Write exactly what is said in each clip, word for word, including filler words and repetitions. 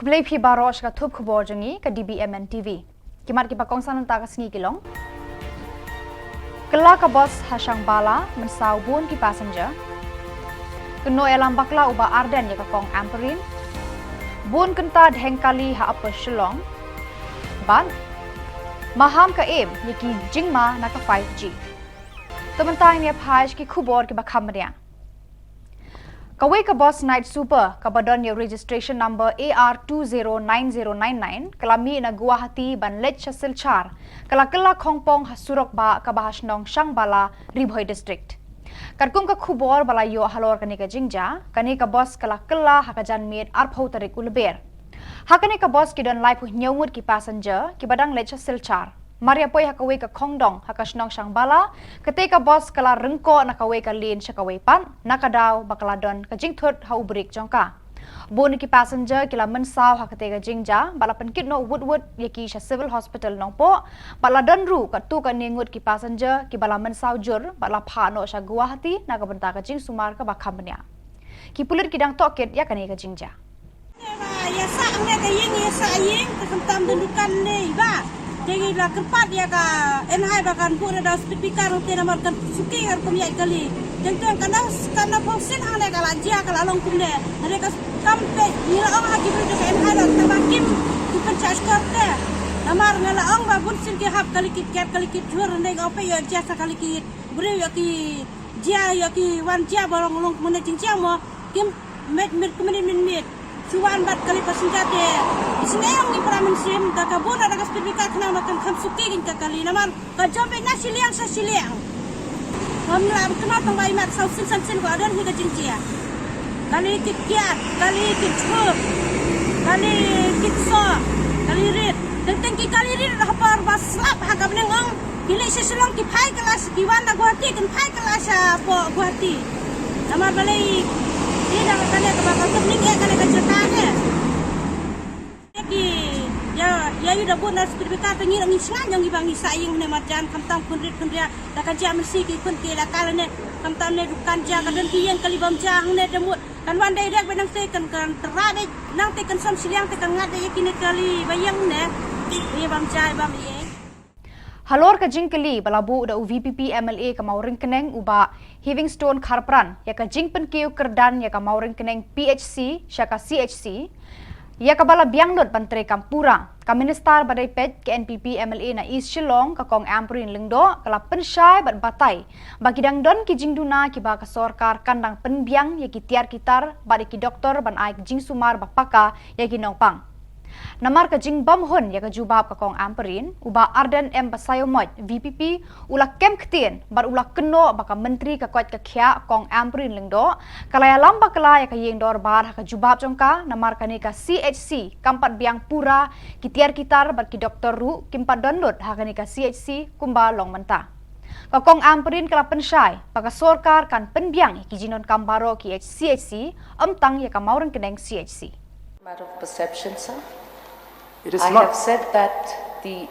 Khublei phi baroh sha ka thup khubor jong ngi ka D B M N T V. Ki mat kiba kongsan mynta ka sngi ki long: Kylla ka bos ha Shangbala, mynsaw bun ki passenger. Kynnoh ïalam bakla u Bah Ardent ïa ka Kong Ampareen. Bun kynta dheng kali ha Upper Shillong. Bad maham ka im ïa ki jingma na ka five G. Te mynta ngin ïa phai sha ki khubor kiba kham bniah. Kawei ka bos Night Super kaba don ïa u registration number A R two zero nine zero nine nine, ka la mih na Guwahati ban leit sha Silchar, ka la kylla khongpong ha surok bah kaba ha shnong Shangbala, Ri Bhoi District. Katkum ka khubor ba la ïoh halor kane ka jingjia, kane ka bos ka la kylla ha ka janmiet arphew tarik u Lber. Ha kane ka bos ki don laiphew hynñiew ngut ki passenger kiba dang leit sha Silchar. Mar ïa poi ha kawei ka khongdong ha ka shnong Shangbala, katei ka bos ka la ryngkoh na kawei ka lane sha kawei pat, na ka daw ba ka la don ka jingthut ha u brake jong ka. Bun ki passenger ki la mynsaw ha katei ka jingjia bad la pynkit noh wut wut ïa ki sha Civil Hospital Nongpoh, bad la don ruh katto katne ngut ki passenger kiba la mynsaw jur bad la phah noh sha Guwahati na ka bynta ka jingsumar kaba kham bniah. Ki pulit ki dang tohkit ïa kane ka jingjia. Ïa sah hangne ka ïing, ïa sah ïing, te khamtam da dukan ne i Bah. Te ngi la kyrpad ïa ka N H I ba kan buh da speed breaker te namar kan suki kan kum ïaid kali. Teng teng kan da, kan da phongsien hangne ka la jia ka la long kumne. Hynrei ka kam peit ngi la ong ha ki briew jong ka N H I ba tang ba kim, kim pynshah shkor te. Namar nga la ong ba bun sien ki hap kali kit kiad kali kit jhur hynrei nga ong peit ïoh jia sa kali kit briew ïoh ki jia ïoh ki wan jia ba long long kumne jingjia mo. Kim met met kumne mit mit. Shu wan bad kali passenger te. Isynei ong ngi para mynsiem da ka bun da ka speed breaker khnang ba kan kham suki kin ka kali namar ka jop na shiliang sa shiliang. Ngam la kynmaw tang ba i mat saw sien san sien ba don hi ka jingjia. Kali kit kiad, kali kit jhur, kali kit soh, kali rit. Teng teng ki kali rit ha por ba slap ha ka bneng ong. Ki leit sha Shillong ki phai kylla sha, ki wan na Guwahati kin phai kylla shapoh Guwahati. Namar balei i da kane kaba ka kep ning e kane ka jaka ne. Ki ïa ïa ïa da bun na speed breaker te ngi ngi sngap ïa ngi ba ngi sah ïing ne marjan khamtam khun rit khun ria da ka jia mynsi ki khun ki la kal ne khamtam ne dukan jia ka don ki ïing kali bam jia hangne da mut kan wan direct ba nangte kan kan tera ba nangte kan som shiliang te kan ngat da ïa kine kali ba ïing ne ïa bam jia bam ïing. Halor ka jingkylli ba la buh da u V P P M L A ka Mawryngkneng u Bah Heavingstone Kharpran ïa ka jingpynkiew kyrdan ïa ka Mawryngkneng P H C sha ka C H C, ïa kaba la biang lut ban treikam pura, ka Minister ba dei peit ka N P P M L A na East Shillong ka Kong Ampareen Lyngdoh ka la pynshai bad batai ba ki dang don ki jingduna kiba ka sorkar kan dang pynbiang ïa ki tiar ki tar bad ïa ki doktor ban ai jingsumar ba paka ïa ki nongpang. Namar ka jingbymhun ïa ka jubab ka Kong Ampareen, u Bah Ardent M Basaiawmoit, V P P, u la kem ktien bad u la kynnoh ba ka Myntri ka koit ka khiah Kong Ampareen Lyngdoh ka la ïalam bakla ïa ka ïing dorbar ha ka jubab jong ka, namar kane ka C H C kam pat biang pura, ki tiar ki tar bad ki doktor ruh kim pat don lut ha kane ka C H C kumba long mynta. Ka Kong Ampareen ka la pynshai ba ka sorkar kan pynbiang ïa ki jingdonkam baroh ki C H C, ym tang ïa ka Mawryngkneng C H C. Matter of perception, sir. It is I not have said that the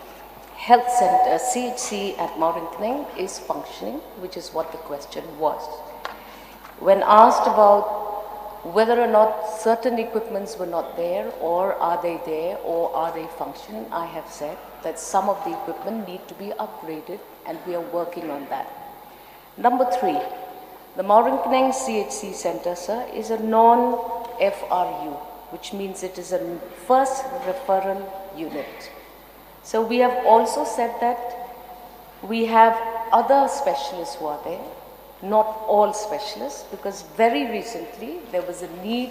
health center, C H C at Mawryngkneng is functioning, which is what the question was. When asked about whether or not certain equipments were not there, or are they there, or are they functioning, I have said that some of the equipment need to be upgraded, and we are working on that. Number three, the Mawryngkneng C H C Center, sir, is a non-F R U, which means it is a first referral unit. So we have also said that we have other specialists who are there, not all specialists, because very recently there was a need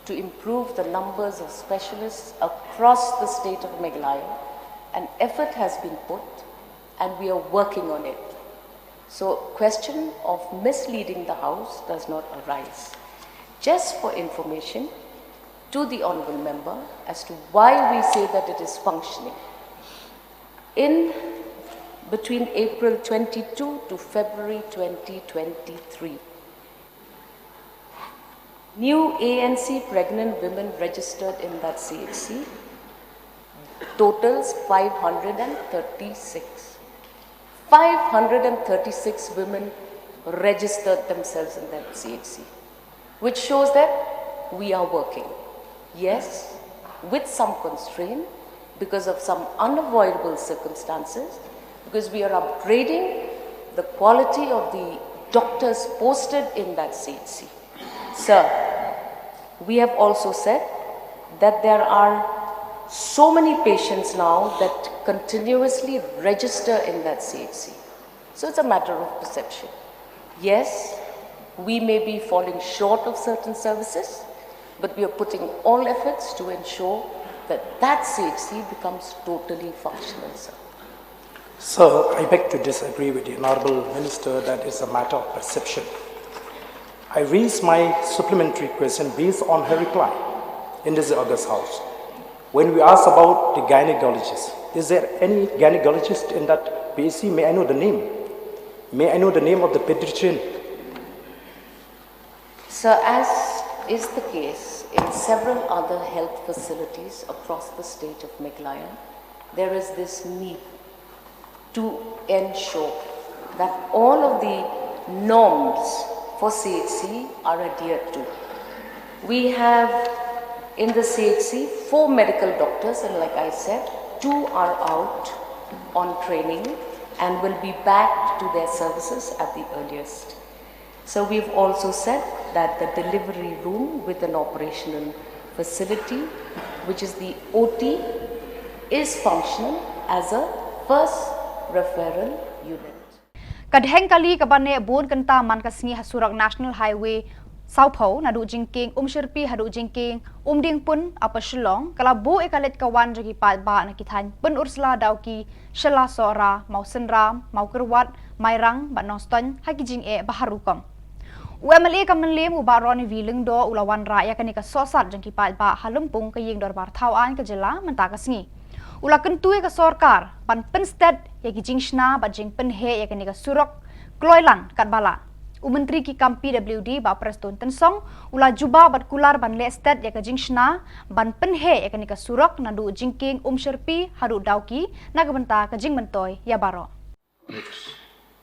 to improve the numbers of specialists across the state of Meghalaya. An effort has been put, and we are working on it. So, question of misleading the House does not arise. Just for information to the Honourable Member as to why we say that it is functioning. In between April twenty-two to February twenty twenty-three, new A N C pregnant women registered in that C H C totals five hundred and thirty-six. Five hundred and thirty-six women registered themselves in that C H C, which shows that we are working. Yes, with some constraint because of some unavoidable circumstances, because we are upgrading the quality of the doctors posted in that C H C. Sir, we have also said that there are so many patients now that continuously register in that C H C. So it's a matter of perception. Yes, we may be falling short of certain services, but we are putting all efforts to ensure that that C H C becomes totally functional, sir. Sir, I beg to disagree with the Honorable Minister that it's a matter of perception. I raised my supplementary question based on her reply in this August House. When we asked about the gynecologist, is there any gynecologist in that P H C? May I know the name? May I know the name of the pediatrician? So, as is the case in several other health facilities across the state of Meghalaya, there is this need to ensure that all of the norms for C H C are adhered to. We have in the C H C four medical doctors, and like I said, two are out on training and will be back to their services at the earliest. So we've also said that the delivery room with an operational facility, which is the O T, is functional as a first referral unit. Ka dheng kali kaba neh bun kynta man ka sngi ha surok National Highway sawphew naduh jingkieng Umshyrpi haduh jingkieng Umdiengpun, Upper Shillong, ka la buh ïa ka leit ka wan jong ki paidbah na ki thaiñ Pynursla, Dawki, Shella, Sohra, Mawsynram, Mawkyrwat, Mairang bad Nongstoiñ ha ki jingeh ba har rukom. U M L A ka Mylliem, u Bah Ronnie V Lyngdoh, u la wanrah ïa kane ka sohsat jong ki paidbah ha lympung ka Ïing Dorbar Thawaiñ ka jylla mynta ka sngi. U la kyntu ïa ka sorkar ban pynsted ïa ki jingshna bad jingpynheh ïa kane ka surok kloi lan katba lah. U Myntri ki kam P W D, Bah Prestone Tynsong, u la jubab bad kular ban leh sted ïa ka jingshna ban pynheh ïa kane ka surok naduh jingkieng Umshyrpi haduh Dawki na ka bynta ka jingmyntoi ïa baroh. Next,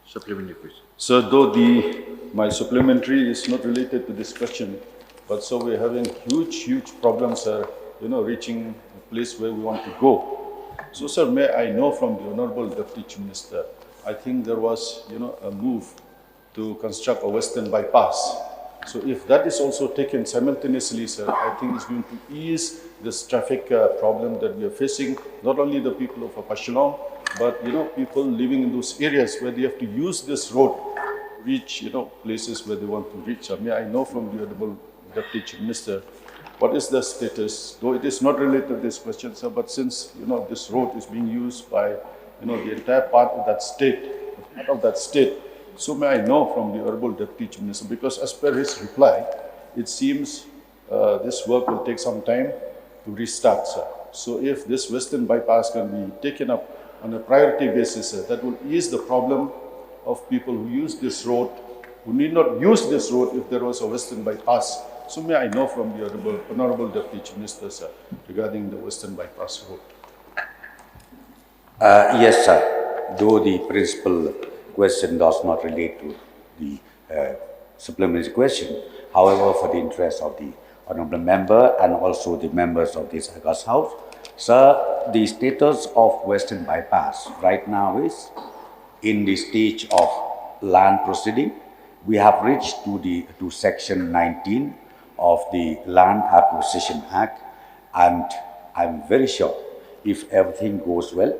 supplementary question. Sir, though the, my supplementary is not related to this question, but so we're having huge, huge problems, sir, you know, reaching a place where we want to go. So, sir, may I know from the Honorable Deputy Chief Minister, I think there was, you know, a move to construct a western bypass. So if that is also taken simultaneously, sir, I think it's going to ease this traffic uh, problem that we are facing. Not only the people of Upper Shillong, but you know, people living in those areas where they have to use this road to reach, you know, places where they want to reach. I mean, I know from the Honorable Deputy Chief Minister what is the status, though it is not related to this question, sir, but since, you know, this road is being used by, you know, the entire part of that state, part of that state, so may I know from the Honorable Deputy Chief Minister, because as per his reply, it seems uh, this work will take some time to restart, sir. So if this western bypass can be taken up on a priority basis, sir, that will ease the problem of people who use this road, who need not use this road if there was a western bypass. So may I know from the Honorable, Honorable Deputy Chief Minister, sir, regarding the western bypass road. Uh, yes, sir. Though the principal question does not relate to the uh, supplementary question, however, for the interest of the honorable member and also the members of this August House, sir, the status of Western Bypass right now is in the stage of land proceeding. We have reached to the to section nineteen of the Land Acquisition Act, and I'm very sure if everything goes well,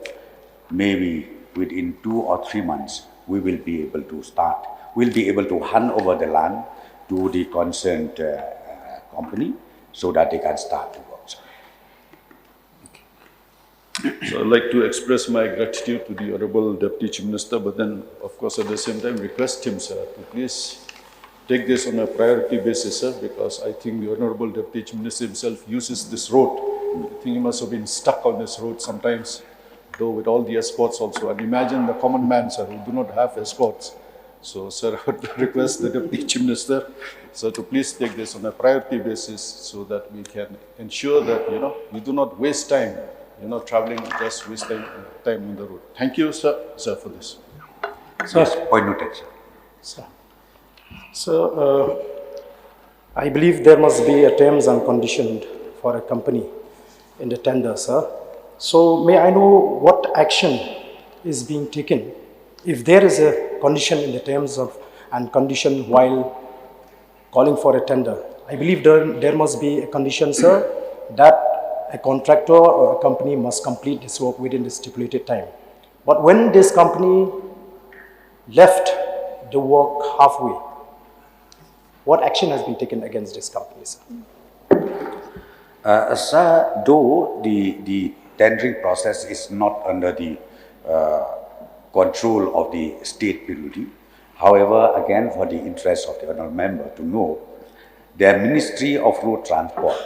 maybe within two or three months, we will be able to start. We'll be able to hand over the land to the concerned uh, company so that they can start to work. So I'd like to express my gratitude to the Honorable Deputy Chief Minister, but then, of course, at the same time, request him, sir, to please take this on a priority basis, sir, because I think the Honorable Deputy Chief Minister himself uses this road. I think he must have been stuck on this road sometimes, though with all the escorts also. And imagine the common man, sir, who do not have escorts. So, sir, I would request the Deputy Chief Minister, sir, to please take this on a priority basis so that we can ensure that, you know, we do not waste time, you know, traveling, just wasting time on the road. Thank you, sir, sir, for this. Yes, point noted, sir. Sir. So, uh, I believe there must be a terms and condition for a company. in the tender, sir. So may I know what action is being taken if there is a condition in the terms of and condition while calling for a tender? I believe there, there must be a condition, sir, that a contractor or a company must complete this work within the stipulated time. But when this company left the work halfway, what action has been taken against this company, sir? Uh, sir, though the, the tendering process is not under the uh, control of the state P W D, however, again, for the interest of the honorable member to know, the Ministry of Road Transport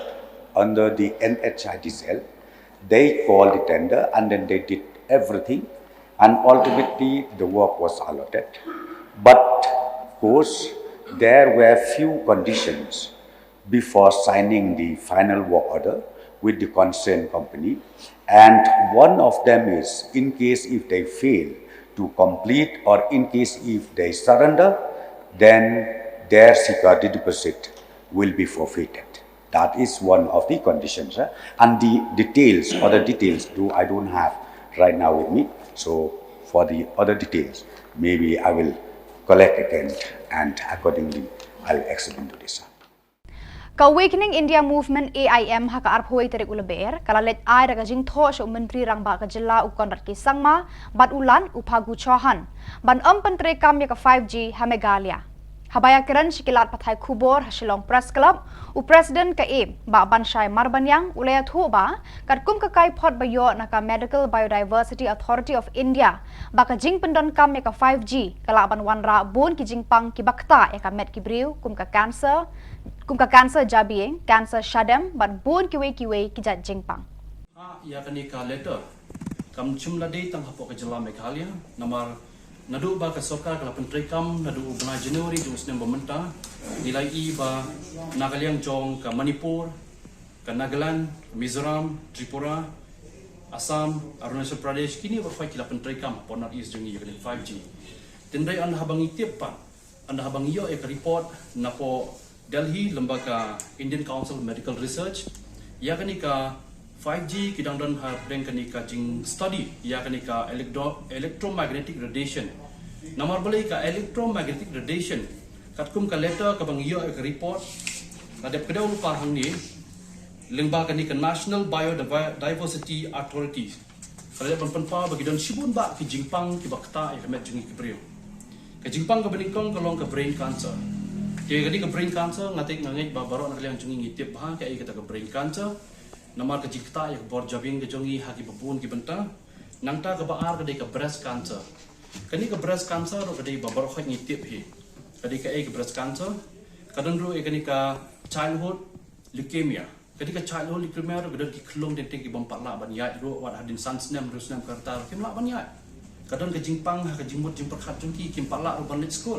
under the N H I D C L, they called the tender and then they did everything, and ultimately the work was allotted. But of course, there were few conditions before signing the final work order with the concerned company, and one of them is, in case if they fail to complete or in case if they surrender, then their security deposit will be forfeited. That is one of the conditions, eh? And the details, other details, do I don't have right now with me. So for the other details, maybe I will collect again and accordingly I'll explain to this. Ka Awakening India Movement, A I M, ha ka arphew tarik u Lber ka la leit ai da ka jingthoh sha u Myntri Rangbah ka Jylla u Conrad K Sangma bad u Lat u Phagu Chauhan ban ym pyntreikam ïa ka five G ha Meghalaya. Haba ïakren sha ki lad pathai khubor ha Shillong Press Club, u President ka A I M, Bah Banshai Marbaniang, u la ïathuh ba katkum ka kaiphod ba ïoh na ka Medical Biodiversity Authority of India ba ka jingpyndonkam ïa ka five G ka lah ban wanrah bun ki jingpang kiba ktah ïa ka met ki briew, kum ka cancer, kum ka cancer jabieng, cancer shadem bad bun kiwei kiwei ki jait jingpang. Ïa kane ka letter kam shym la dei tang hapoh ka jylla Meghalaya, namar naduh ba ka sorkar ka la pyntreikam naduh u bnai January jong u snem ba mynta, ngi la ïohi ba na ka liang jong ka Manipur, ka Nagaland, Mizoram, Tripura, Assam, Arunachal Pradesh, kine baroh ki la pyntreikam hapoh North East jong ngi ïa kane ka five G. Hynrei ynda haba ngi tip pat, ynda haba ngi ïoh ïa ka report napoh Delhi lyngba ka Indian Council of Medical Research, ïa kane ka five G ki dang don hapdeng kane ka jingstudy ïa kane ka electro electromagnetic radiation. Namar balei ka electromagnetic radiation, katkum ka letter kaba ngi ïoh ïa ka report, la dep kdew lypa hangne, lyngba kane ka National Biodiversity Authority ka la dep ban pynpaw ba ki don shibun bah ki jingpang kiba ktah ïa ka met jong ngi ki briew. Ka jingpang kaba nyngkong ka long ka brain cancer. Te kane ka brain cancer, nga tip, nga ngeit ba baroh na ka liang jong ngi ngi tip bha kaei kata ka brain cancer. Namar ka jingktah ïa ka bor jabieng ka jong ngi ha kiba bun ki bynta. Nangta kaba ar ka dei ka breast cancer. Kane ka breast cancer ruh ka dei ba baroh ngi tip hi. Ka dei kaei ka breast cancer? Ka don ruh ïa kane ka childhood leukemia. Ka dei ka childhood leukemia ruh ka don ki khyllung teng teng ki bym pat lah ban ïaid ruh, wat hadien san snem, hynriew snem ka rta ruh kim lah ban ïaid. Ka don ka jingpang ha ka jingmut jingpyrkhat jong ki, kim pat lah ruh ban leit skul.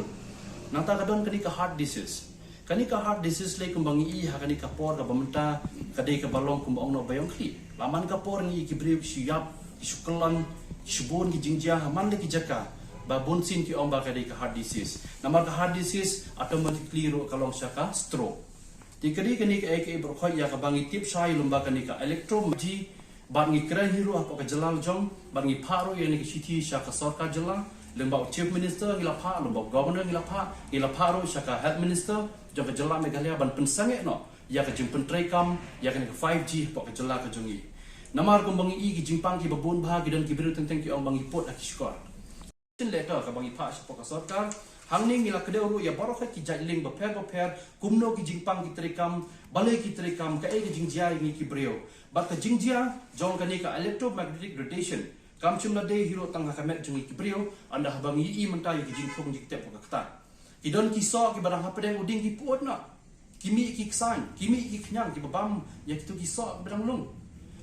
Nangta ka don kane ka heart disease. Kane ka heart disease lei kumba ngi ïohi ha kane ka por kaba mynta ka dei kaba long kumba ong noh ba ïong khlieh. La man ka por ngi ïohi ki briew ki shu ïap, ki shu kyllon, ki shu bun ki jingjia ha man la ki jaka. Ba bun sien ki ong ba ka dei ka heart disease. Namar ka heart disease automatically ruh ka long sha ka stroke. Te ka dei kane kaei kaei baroh ïa kaba ngi tip shai lyngba kane ka electro G, bad ngi kren hi ruh hapoh ka jylla la jong, bad ngi phah ruh ïa kane ka shithi sha ka sorkar jylla, lyngba u Chief Minister ngi la phah, lyngba u Governor ngi la phah, ngi la phah ruh sha ka Health Minister jong ka jylla Meghalaya ban pynsangeh noh ïa ka jingpyntreikam ïa kane ka five G hapoh ka jylla ka jong ngi. Namar kumba ngi ïohi ki jingpang kiba bun bha ki don ki briew teng teng ki ong ba ngi put ha ki shkor. Shin letter kaba ngi phah shapoh ka sorkar. Hangne ngi la kdew ruh ïa baroh ki jait link bapher bapher, kumno ki jingpang ki treikam, balei ki treikam, kaei ka jingjia ïa ngi ki briew. Bad ka jingjia jong kane ka electromagnetic radiation kam shym la dei hi ruh tang ha ka met jong ngi ki briew, ynda haba ngi ïohi mynta ïa ki jingthung jingtep ka ktah. Ki don ki soh kiba dang hapdeng u dieng ki put noh. Ki mih ki ksain, ki mih ki khñiang kiba bam ïa kito ki soh kiba dang lung.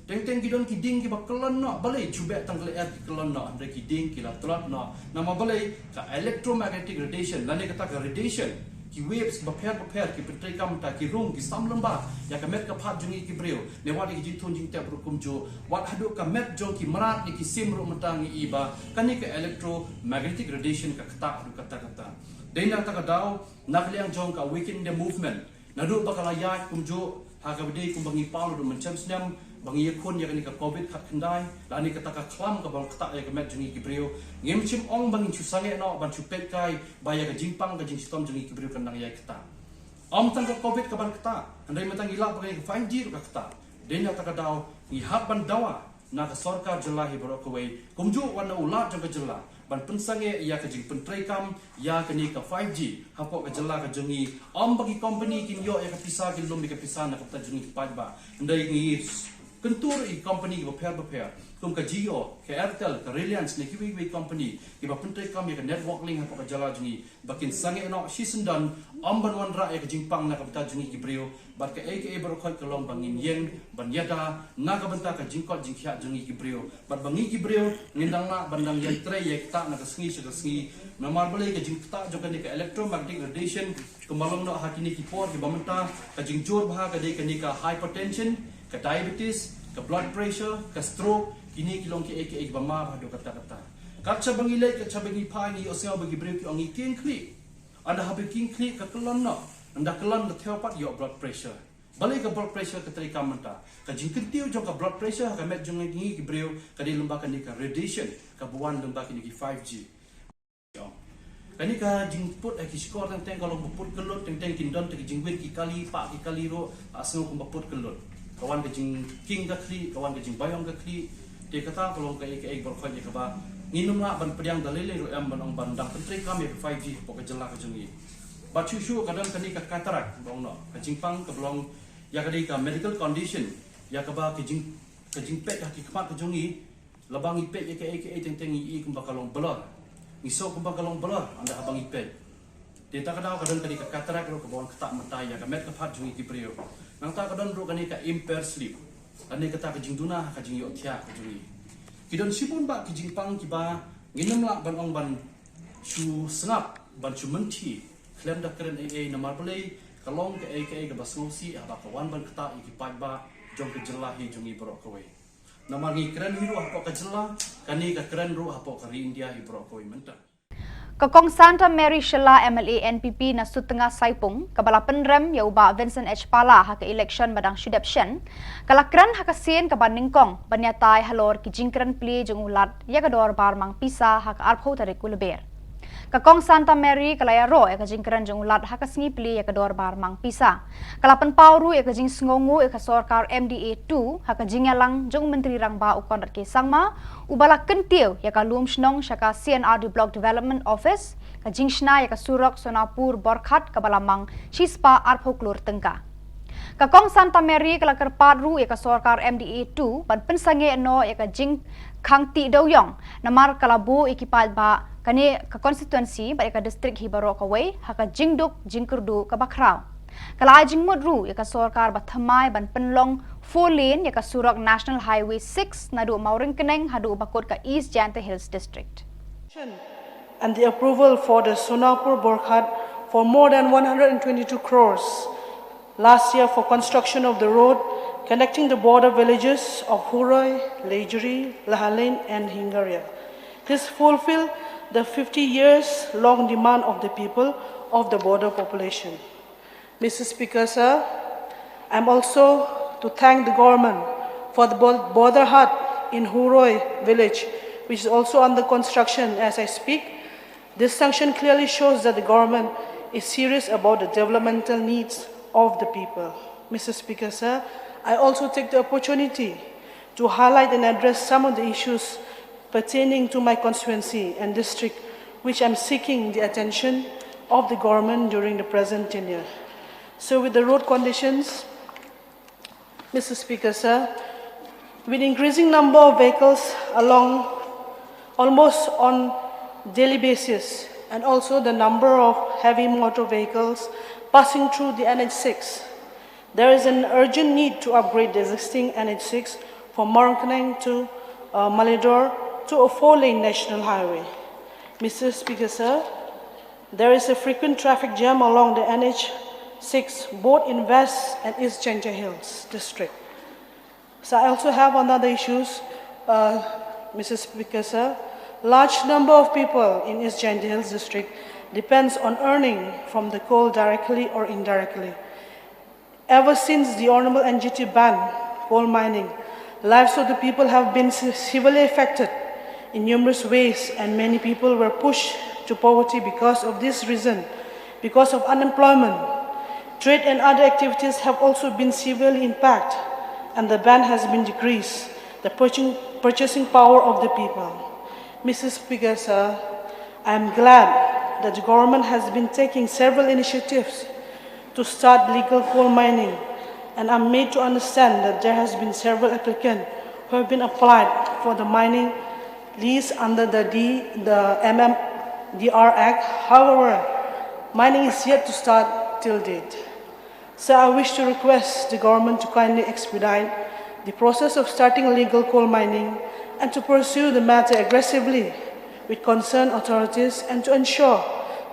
Teng teng ki don ki dieng kiba kyllon noh, balei? Shu beh tang ka lyer ki kyllon noh, hynrei ki dieng ki la tlot noh. Namar balei? Ka electromagnetic radiation lane kata ka radiation, ki waves bapher bapher ki pyntreikam, ta ki rung, ki sam lyngba ïa ka met ka phad jong ngi ki briew. Ne wat ïa ki jingthung jingtep ruh kumjuh, wat haduh ka met jong ki mrad ne ki sim ruh mynta ngi ïohi ba kane ka electromagnetic radiation ka ktah haduh katta katta. Dei na kata ka daw, na ka liang jong ka Awaken India Movement, naduh ba ka la ïaid kumjuh, ha kaba dei kumba ngi paw naduh mynshem snem, ba ngi ïakhun ïa kane ka covid khatkhyndai, lane kata ka khlam kaba long ktah ïa ka met jong ngi ki briew, ngim shym ong ba ngin shu sangeh noh ban shu peit kai ba ïa ka jingpang ka jingshitom jong ngi ki briew kan nang ïai ktah. Ym tang ka covid kaban ktah, hynrei mynta ngi lap ba kane ka five G ruh ka ktah. Dei na kata ka daw ngi hap ban dawa na ka sorkar jylla hi baroh kawei, kumjuh wat na u Lat jong ka jylla, ban pynsangeh ïa ka jingpyntreikam ïa kane ka five G hapoh ka jylla ka jong ngi. Ym ba ki company kin ïoh ïa ka pisa, kin lum ïa ka pisa na ka bynta jong ngi ki paidbah, hynrei ngi kyntu ïa ki company kiba pher bapher, kum ka Jio, ka Airtel, ka Reliance, ne kiwei kiwei company kiba pyntreikam ïa ka network link hapoh ka jylla jong ngi, ba kin sangeh noh shisyndon, ym ban wanrah ïa ka jingpang na ka bynta jong ngi ki briew. Bad kaei kaei baroh khoit ka long ba ngin ïeng ban ïada na ka bynta ka jingkoit jingkhiah jong ngi ki briew, bad ba ngi ki briew ngin dang lah ban dang ïatrei ïaktah na ka sngi sha ka sngi. Namar balei ka jingktah jong kane ka electromagnetic radiation, kumba long noh ha kine ki por kiba mynta, ka jingjur bha ka dei kane ka hypertension, ka diabetes, ka blood pressure, ka stroke, kine ki long kiei kiei kiba ma bha haduh katta katta. Kat shaba ngi leit, kat shaba ngi phai, ngi ïohsngew ba ki briew ki ong ngi kieng khlieh. Ynda haba kieng khlieh ka kyllon noh, ynda kyllon ka thew pat ïoh blood pressure. Balei ka blood pressure ka treikam mynta? Ka jingkyntiew jong ka blood pressure ha ka met jong ngi ki briew ka dei lyngba kane ka radiation kaba wan lyngba kine ki five G. Kane ka jingput ha ki shkor teng teng ka long ba put kyllut, teng teng kin don te ki jingwit ki kali, pah ki kali ruh, ah, sngew kumba put kyllut. Ka wan ka jingkieng ka khlieh, ka wan ka jingbaïong ka khlieh. Te kata ka long kaei kaei baroh khoit ïa kaba ngin ym lah ban pdiang da lei lei ruh em ban ong ban dang pyntreikam ïa ka five G hapoh ka jylla ka jong ngi. Bad shuh shuh ka don kane ka cataract ba ong noh, ka jingpang kaba long ïa ka dei ka medical condition ïa kaba ka jing, ka jingpeit ha ki khmat ka jong ngi, laba ngi peit ïa kaei kaei teng teng ngi i kumba ka long blur. Ngi sngew kumba ka long blur ynda haba ngi peit. Te ta ka daw ka don kane ka cataract ruh kaba wan ktah mynta ïa ka met ka phad jong ngi ki briew. Nangta ka don ruh kane ka impaired sleep, kane kata ka jingduna ha ka jingïohthiah ka jong ngi. Ki don shibun bah ki jingpang kiba ngin ym lah ban ong ban shu sngap, ban shu mynthi khlem da kren ei ei. Namar balei? Ka long kaei kaei kaba sngewsih haba ka wan ban ktah ïa ki paidbah jong ka jylla hi jong ngi baroh kawei. Namar ngi kren hi ruh hapoh ka jylla, kane ka kren ruh hapoh ka ri India hi baroh kawei mynta. Ka Kong Santa Mary Shylla, M L A N P P na Sutnga Saipung, kaba la pynrem ïa u Bah Vincent H Pala ha ka election ba dang shu dep shen, ka la kren ha ka sien kaba nyngkong ban ïatai halor ki jingkren plie jong u Lat ïa ka dorbar mang pisa ha ka arphew tarik u Lber. Ka Kong Santa Mary ka la ïaroh ïa ka jingkren jong u Lat ha ka sngi plie ïa ka dorbar mang pisa. Ka la pynpaw ruh ïa ka jingsngewnguh ïa ka sorkar M D A two ha ka jingïalang jong u Myntri Rangbah u Conrad K Sangma, uba la kyntiew ïa ka lum shnong sha ka C and R D Block Development Office, ka jingshna ïa ka surok Sonapur Borghat kaba la mang shispah arphew klur tyngka. Ka Kong Santa Mary ka la kyrpad ruh ïa ka sorkar M D A two ban pynsangeh noh ïa ka jingkhang tih dewïong, namar ka la buh ïa ki paidbah kane ka constituency bad ïa ka district hi baroh kawei ha ka jingduk jingkyrduh kaba khraw. Ka la ai jingmut ruh ïa ka sorkar ba thymmai ban pynlong four lane ïa ka surok National Highway six naduh Mawryngkneng haduh ba kut ka East Jaintia Hills District. And the approval for the Sonapur Borghat for more than one hundred and twenty-two crores last year for construction of the road connecting the border villages of Huroi, Lejri, Lahalein and Hingaria. This fulfill the fifty years long demand of the people of the border population. Mister Speaker, sir, I'm also to thank the government for the bor-, border hut in Huroi village, which is also under construction as I speak. This sanction clearly shows that the government is serious about the developmental needs of the people. Mister Speaker, sir, I also take the opportunity to highlight and address some of the issues pertaining to my constituency and district, which I'm seeking the attention of the government during the present tenure. So with the road conditions, Mister Speaker, sir, with increasing number of vehicles along almost on daily basis, and also the number of heavy motor vehicles passing through the N H six, there is an urgent need to upgrade the existing N H six from Mawryngkneng to, uh, Malydor to a four-lane national highway. Mister Speaker, sir, there is a frequent traffic jam along the N H six, both in West and East Jaintia Hills District. So I also have another issues, uh, Mister Speaker, sir. Large number of people in East Jaintia Hills District depends on earning from the coal directly or indirectly. Ever since the Honorable N G T banned coal mining, The lives of the people have been se- severely affected in numerous ways, and many people were pushed to poverty because of this reason, because of unemployment. Trade and other activities have also been severely impacted, and the ban has been decreased the purchasing, purchasing power of the people. Missus Speaker, sir, I am glad that the government has been taking several initiatives to start legal coal mining, and I'm made to understand that there has been several applicants who have been applied for the mining lease under the D, the M M D R Act. However, mining is yet to start till date. So I wish to request the government to kindly expedite the process of starting legal coal mining and to pursue the matter aggressively with concerned authorities and to ensure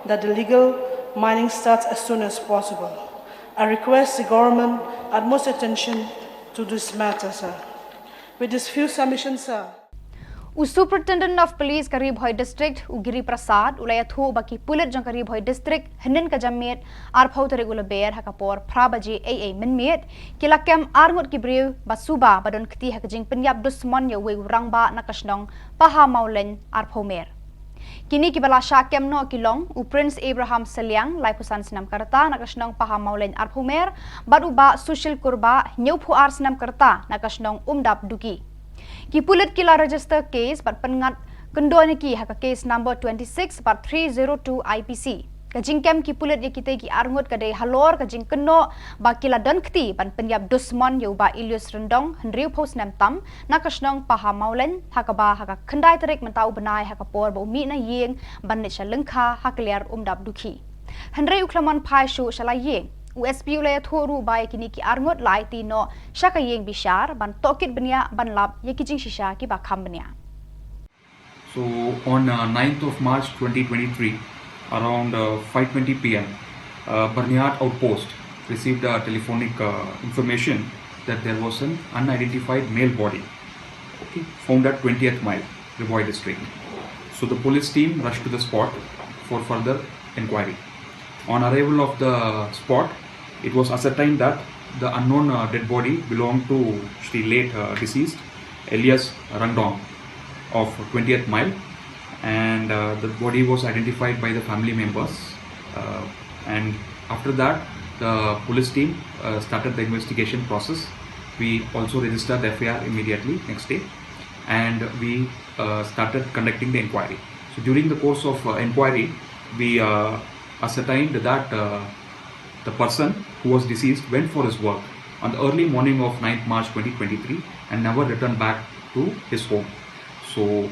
that the legal mining starts as soon as possible. I request the government utmost attention to this matter, sir. With these few submissions, sir. U Superintendent of Police ka Ri Bhoi District, u Giri Prasad, u la ïathuh ba ki pulit jong ka Ri Bhoi District, hynnin ka janmiet, arphew tarik u Lber ha ka por phra baje ei ei mynmiet, ki la kem arngut ki briew ba suba ba don kti ha ka jingpynïap dusmon ïa uwei u rangbah na ka shnong Pahamawlein arphew mer. Kine kiba la shah kem noh ki long u Prince Abraham Seliang, laiphew san snem ka rta, na ka shnong Pahamawlein arphew mer, bad u Bah Sushil Kurbah, hynñiewphew ar snem ka rta, na ka shnong Umdap Duki. Ki pulit ki la register case bad pynngat kyndoh ïa ki ha ka case number twenty-six bad three zero two I P C. Ka jingkem ki pulit ïa kitei ki arngut ka dei halor ka jingkynnoh ba ki la don kti ban pynïap dusmon ïa u Bah Ilius Ryndong, hynriewphew snem tam, na ka shnong Pahamawlein, ha kaba ha ka khyndai tarik mynta u bnai ha ka por ba u mih na ïing ban leit sha lyngkha ha kliar Umdap Duki. Hynrei u khlem wan phai shuh sha la ïing. U S P u la ïathuh ruh ba ïa kine ki arngut la aiti noh sha ka ïing bishar ban tohkit bniah ban lap ïa ki jingshisha kiba kham bniah. So on uh, ninth of March twenty twenty-three, around uh, five twenty p m, uh, Byrnihat outpost received a telephonic uh, information that there was an unidentified male body, okay, found at twentieth mile, Ri Bhoi district. So the police team rushed to the spot for further inquiry. On arrival of the spot, it was ascertained that the unknown uh, dead body belonged to Shri late uh, deceased Elias Rangdong of twentieth mile, and uh, the body was identified by the family members. Uh, and after that, the police team uh, started the investigation process. We also registered the F I R immediately next day, and we uh, started conducting the inquiry. So during the course of uh, inquiry, we uh, ascertained that uh, the person who was deceased went for his work on the early morning of ninth March twenty twenty-three and never returned back to his home. So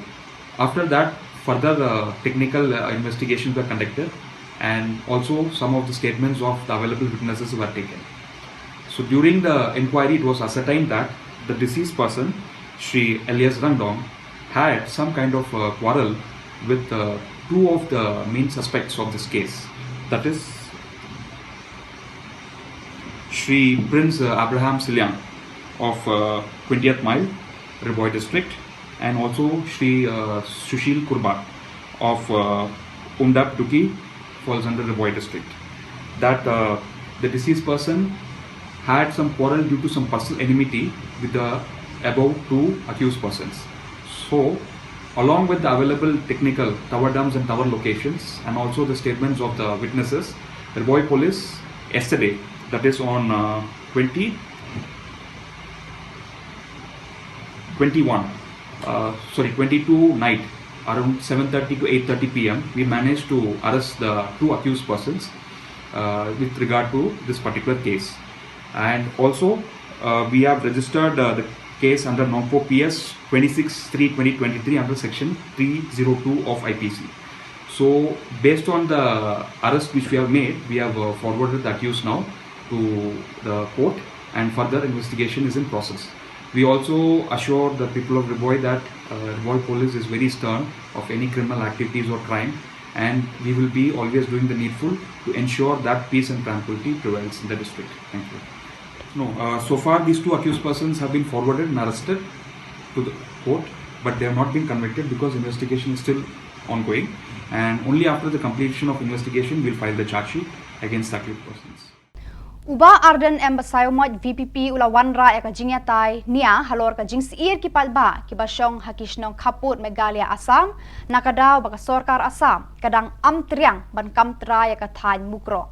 after that, further uh, technical uh, investigations were conducted, and also some of the statements of the available witnesses were taken. So during the inquiry, it was ascertained that the deceased person, Shri Elias Rangdong, had some kind of uh, quarrel with uh, two of the main suspects of this case. That is Shri Prince uh, Abraham Siliang of uh, twentieth Mile, Ri Bhoi District, and also Shri uh, Sushil Kurbah of uh, Umdap Duki, falls under Ri Bhoi District. That uh, the deceased person had some quarrel due to some personal enmity with the above two accused persons. So, along with the available technical tower dams and tower locations and also the statements of the witnesses, Ri Bhoi Police yesterday, that is on uh, twenty, twenty-one, uh, sorry, twenty-two night, around seven thirty to eight thirty p m, we managed to arrest the two accused persons uh, with regard to this particular case. And also, uh, we have registered uh, the case under Nongpoh P S twenty-six three twenty twenty-three under section three zero two of I P C. So, based on the arrest which we have made, we have uh, forwarded the accused now to the court, and further investigation is in process. We also assure the people of Ri Bhoi that uh, Ri Bhoi Police is very stern of any criminal activities or crime, and we will be always doing the needful to ensure that peace and tranquility prevails in the district. Thank you. No, uh, so far these two accused persons have been forwarded and arrested to the court, but they have not been convicted because investigation is still ongoing, and only after the completion of investigation we'll file the charge sheet against the accused persons. U Bah Ardent M Basaiawmoit VPP u la wanrah ïa ka jingïatai nia halor ka jingsyier ki paidbah kiba shong ha ki shnong khappud Meghalaya Assam, na ka daw ba ka sorkar Assam ka dang amtriang ban kam trai ïa ka thaiñ Mukroh.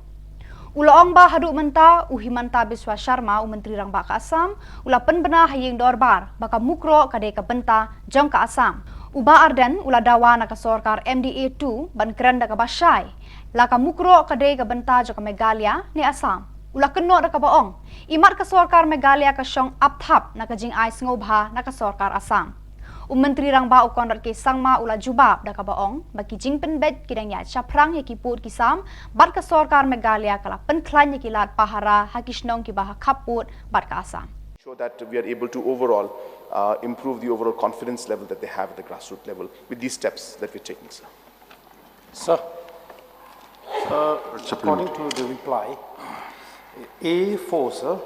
U la ong ba haduh mynta u Himanta Biswa Sharma, u Myntri Rangbah ka Assam, u la pynbna ha ïing dorbar ba ka Mukroh ka dei ka bynta jong ka Assam. U Bah Ardent u la dawa na ka sorkar MDA two ban kren da kaba shai la ka Mukroh ka dei ka bynta jong ka Meghalaya ne Assam. U la kynnoh da kaba ong, imat ka sorkar Meghalaya ka shong ap thap na ka jingai sngewbha na ka sorkar Assam. U Myntri Rangbah u Conrad K Sangma u la jubab da kaba ong ba ki jingpynbeit ki dang ïaid shaphrang ïa ki pud ki sam, bad ka sorkar Meghalaya ka la pynkhlaiñ ïa ki lad pahara ha ki shnong kiba ha khappud bad ka Assam. Ensure that we are able to overall uh, improve the overall confidence level that they have at the grassroots level with these steps that we're taking, sir. Sir, uh, according to the reply, A four, sir,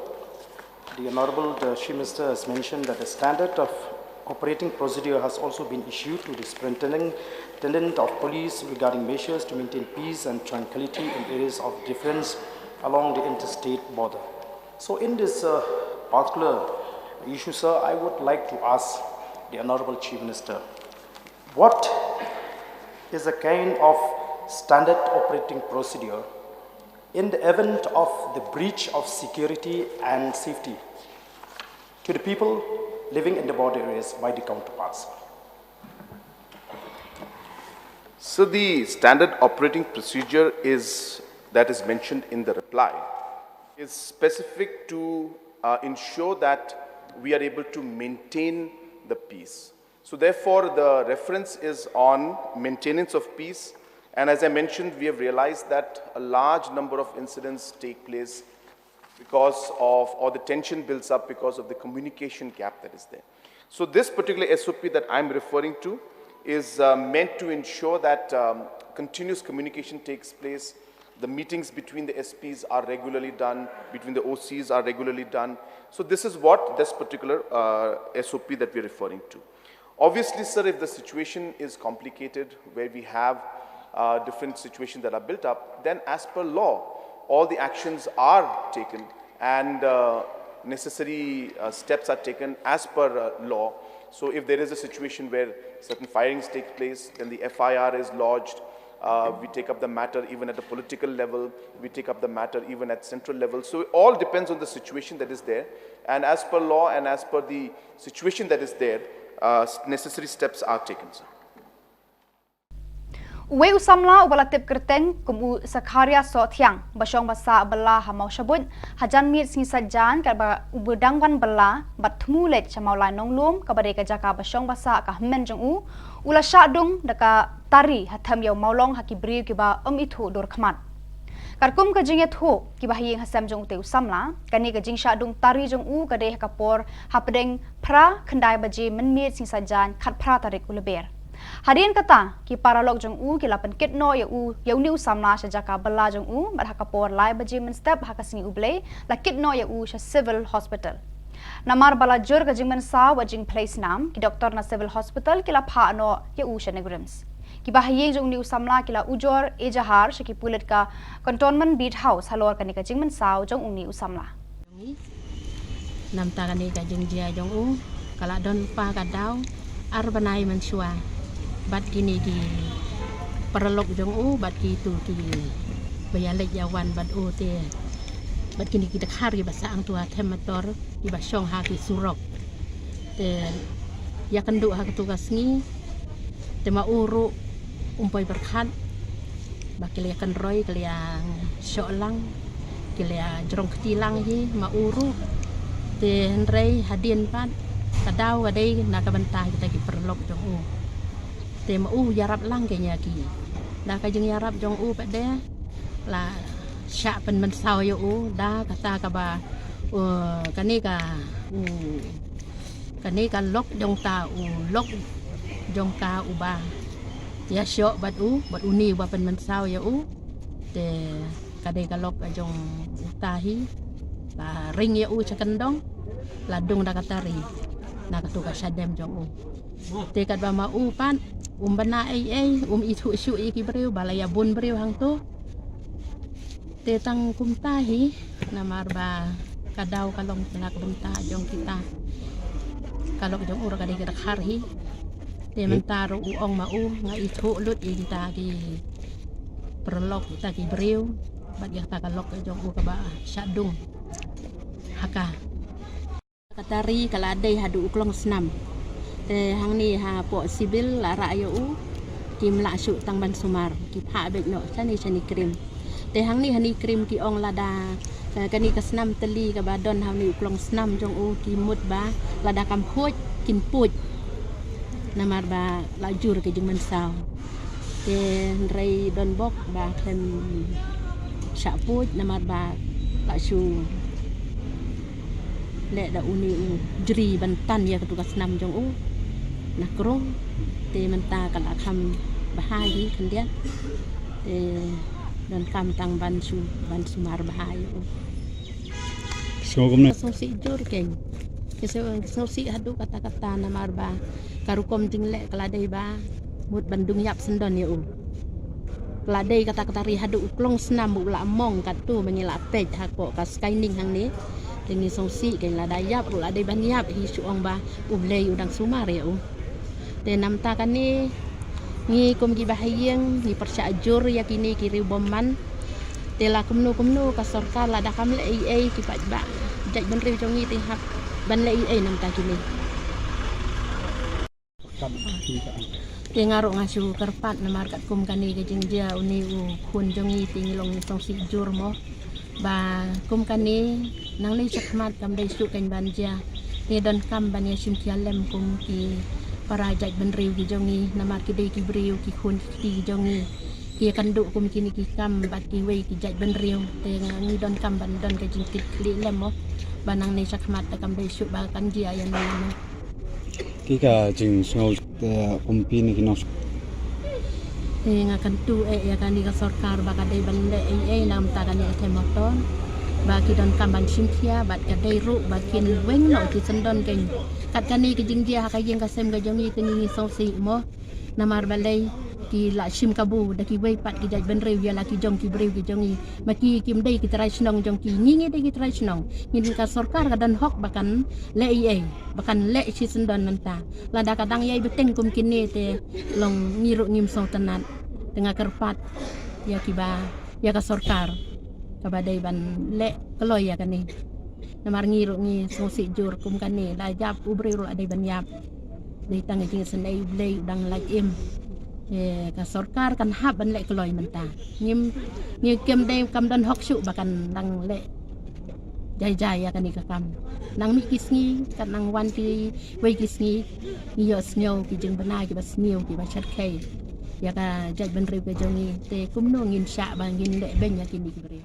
the Honorable the Chief Minister has mentioned that the standard of operating procedure has also been issued to the Superintendent of Police regarding measures to maintain peace and tranquility in areas of difference along the interstate border. So in this uh, particular issue, sir, I would like to ask the Honorable Chief Minister, what is a kind of standard operating procedure in the event of the breach of security and safety to the people living in the border areas by the counterparts? So the standard operating procedure is that is mentioned in the reply is specific to uh, ensure that we are able to maintain the peace. So therefore, the reference is on maintenance of peace. And as I mentioned, we have realized that a large number of incidents take place because of, or the tension builds up because of the communication gap that is there. So this particular SOP that I'm referring to is uh, meant to ensure that um, continuous communication takes place. The meetings between the SPs are regularly done, between the OCs are regularly done. So this is what this particular uh, SOP that we're referring to. Obviously, sir, if the situation is complicated, where we have uh, different situations that are built up, then as per law, all the actions are taken and uh, necessary uh, steps are taken as per uh, law. So if there is a situation where certain firings take place, then the FIR is lodged, uh, we take up the matter even at the political level, we take up the matter even at central level. So it all depends on the situation that is there. And as per law and as per the situation that is there, uh, necessary steps are taken, sir. Uwei u samla uba la tip kyrteng kum u Sakharia Sohthiang, ba shong ba sah bylla ha Mawshabuit, ha janmiet sngi Saitjaiñ, katba u ba dang wan bylla bad thmu leit sha Mawlai Nonglum, kaba dei ka jaka ba shong ba sah ka hynmen jong u, u la shah dung da ka tari ha them ïa u mawlong ha ki briew kiba ym ithuh dur khmat. Katkum ka jingïathuh kiba ha ïing ha sem jong utei u samla, kane ka jingshah dung tari jong u ka dei ha ka por hapdeng phra khyndai baje mynmiet sngi Saitjaiñ khatphra tarik u Lber. Hadien kata, ki paralok jong u ki la pynkit noh ïa u, ïa une u samla sha jaka bylla jong u, bad ha ka por lai baje mynstep ha ka sngi U Blei, la kit noh ïa u sha Civil Hospital. Namar ba la jur ka jingmynsaw bad jingphlei snam, ki doktor na Civil Hospital ki la phah noh ïa u sha NEIGRIHMS. Kiba ha ïing jong une u samla ki la ujor ejahar sha ki pulit ka Cantonment Beat House halor kane ka jingmynsaw jong une u samla. Namta kane ka jingjia jong u ka la don pa ka daw ar bnai mynshuwa bad kine ki paralok jong u bad kitu kiba ïa leit ïa wan bad u te bad kine ki dkhar kiba sah hangtu ha them motor kiba shong ha ki surok. Te ïa kynduh ha katu ka sngi te ma u ruh um poi pyrkhat ba ki la ïa kynroi, ki la ïa shoh lang, ki la ïa jrong kti lang hi ma u ruh. Te hynrei hadien pat ka daw ka dei na ka bynta kita ki paralok jong u. Te ma u ïarap lang ki nia ki da ka jingïarap jong u pat de la shah pynmynsaw ïa u da kata kaba kane ka u kane ka lok jong ka u lok jong ka uba ïa shoh bad u bad uni uba pynmynsaw ïa u. Te ka dei ka lok ka jong uta hi ba ring ïa u sha kyndong la dung da ka tari na katu ka shadem jong u. Te katba ma u pat um bna ei ei um ithuh shuh ïa ki briew ba la ïa bun briew hangtu. Te tang kumta hi, namar ba ka daw ka long na ka bynta jong kita. Ka lok jong u ruh ka dei ka dkhar hi. Te mynta ruh u ong ma u nga ithuh lut ïa kita ki paralok, kita ki briew bad ïa kata ka lok jong u kaba shah dung ha ka. Kata ri ka la dei haduh u klong snam. Te hangne hapoh civil la rah ïa u, kim lah shuh tang ban sumar, ki phah beit noh shane shane krim. Te hangne hane krim ki ong lada, eh, kane ka snam tylli kaba don hangne u klong snam jong u ki mut ba lada kam phuid kin phuid. Namar ba la jur ka jingmynsaw. Te hynrei don bok ba khlem shah phuid namar ba la shu leh da une u jri ban tan ïa katu ka snam jong u na krung. Te mynta ka la kham bha hi khyndiat. Te donkam tang ban shu, ban sumar bha ïa u. Sngewsih jur keiñ. Sngewsih haduh katta katta namar ba ka rukom jingleh ka la dei ba mut ban dung ïap syndon ïa u. Ka la dei kata kata ri haduh u klong snam u la mong katto ba ngi la peit hapoh ka skyning hangne. Te ngi sngewsih keiñ lada ïap ruh la dei ban ïap hi shu ong ba U Blei u dang sumar ïa u. Te namta kane ngi kum ki bahaïing ngi pyrshah jur ïa kine ki riew bymman. Te la kumno kumno ka sorkar lada kam leh ei ei ki paidbah jaitbynriew jong ngi te hap ban leh ei ei namta kine. Te nga ruh nga shu kyrpad namar katkum kane ka jingjia une u khun jong ngi te ngi long ngi sngewsih jur mo. Ba kum kane nangne shakhmat kam dei shuh keiñ ban jia. Ngi donkam ban ïa shim khia lem kum ki para jaitbynriew ki jong ngi namar ki dei ki briew ki khun ki kti ki jong ngi. Ki ïa kynduh kum kine ki kam bad kiwei ki jaitbynriew. Te ngi donkam ban don ka jingkitkhlieh lem mo. Ba nangne shakhmat te kam dei shuh ba kan jia ïa ngi mo. Ki ka jingsngew te kumpi ne ki nong. Te nga kyntu eh ïa kane ka sorkar ba ka dei ban leh ei ei namta kane ka thema ton. Ba ki donkam ban shim khia bad ka dei ruh ba kin weng noh ki syndon keiñ. Kat kane ka jingjia ha ka ïing ka sem ka jong ngi te ngi sngewsih mo. Namar balei ki la shim kabu da kiwei pat ki jaitbynriew ïa la ki jong ki briew ki jong ngi. Ma ki kim dei ki trai shnong jong ki, ngi ngi dei ki trai shnong. Ngin ka sorkar ka don hok ba kan leh ei ei, ba kan leh shisyndon mynta. Lada ka dang ïai bteng kum kine te long ngi ruh ngim sngewtynnat. Te nga kyrpad ïa kiba, ïa ka sorkar kaba dei ban leh kloi ïa kane. Namar ngi ruh ngi sngewsih jur kum kane, la ïap u briew ruh la dei ban ïap. Dei tang ka jingsnei U Blei u dang lait im. Eh, ka sorkar kan hap ban leh kloi mynta. Ngim, ngi kim dei kam don hok shuh ba kan dang leh jai jai ïa kane ka kam. Nang mih ki sngi, kat nang wan kiwei ki sngi, ngi ïohsngew ki jingbna kiba sniew kiba shyrkhei ïa ka jaitbynriew ka jong ngi. Te kumno ngin shah ba ngin leh beiñ ïa kine ki briew.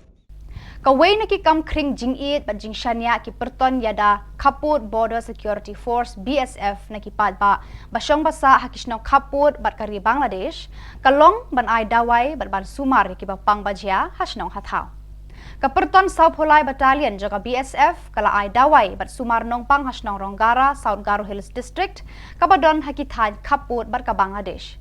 Kawei na ki kam khring jingïeit bad jingshaniah ki pyrton ïa da Khappud Border Security Force, B S F, na ki paidbah ba shong ba sah ha ki shnong khappud bad ka ri Bangladesh, ka long ban ai dawai bad ban sumar ïa kiba pang ba jia ha shnong ha thaw. Ka pyrton sawphew lai Battalion jong ka B S F ka la ai dawai bad sumar nongpang ha shnong Ronggara, South Garo Hills District, kaba don ha ki thaiñ khappud bad ka Bangladesh.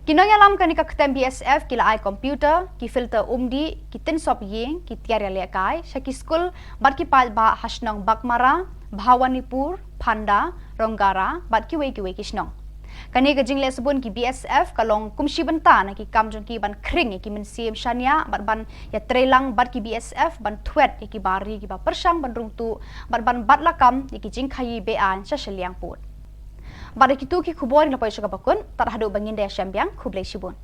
Ki nongïalam kane ka ktem B S F ki la ai computer, ki filter umdih, ki tin sop ïing, ki tiar ïalehkai sha ki skul bad ki paidbah ha shnong Baghmara, Bhawanipur, Phanda, Ronggara bad kiwei kiwei ki shnong. Kane ka jingleh sbun ki B S F ka long kum shi bynta na ki kam jong ki ban khring ïa ki mynsiem shaniah bad ban ïatreilang bad ki B S F ban thwet ïa ki bar ri kiba pyrshang ban rung tuh bad ban bat lakam ïa ki jingkhaïi be-aiñ sha shiliang pud. Bad da kitu ki khubor ngi la poi sha kaba kut, tad haduh ba ngin da ïashem biang, khublei shibun.